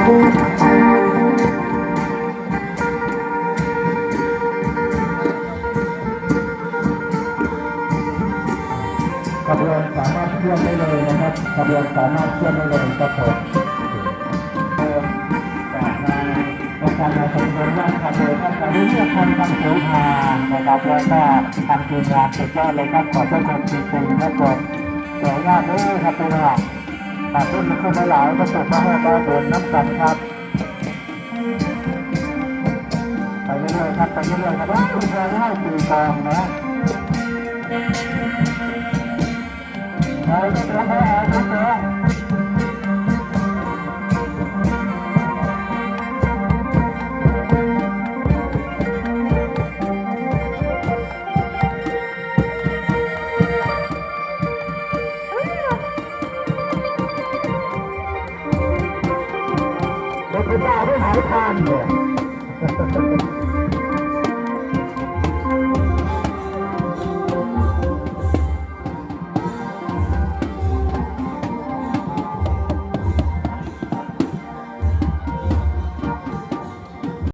ຂະບວນສາມາດເຄື່ອນໄດ້ເລີຍນະຄັບ ຂະບວນສາມາດເຄື່ອນໄດ້ເລີຍຄັບຜົມ. ຈາກນາຍອົງການນາຍສະພາພັນລາດຄາເດີ ທ່ານກະໄດ້ເລືອກທ່ານຄຳໂສພານະຄັບ ແລ້ວກໍທາງທີມງານສຸດຍອດເລີຍຄັບ. ຂໍເຊີນເຊີນຕີຕີນະຄັບ ຂໍອະນຸຍາດເດີຄັບພີ່ນ້ອງ ຂອບຄຸນຫຼາຍໆ ທີ່ເຂົ້າມາຮ່ວມບຸນນຳກັນຄັບ. ໄປເລື້ອຍໆຄັບ ໄປເລື້ອຍໆຄັບ. ໂອ້ຍ ເພິ່ນເອົາຕີກອງນະ ໄປເລື້ອຍໆ ໄປເລື້ອຍໆ. ເປັນຜູ້ບ່າວໄດ້ຫຼາຍທ່ານເດ.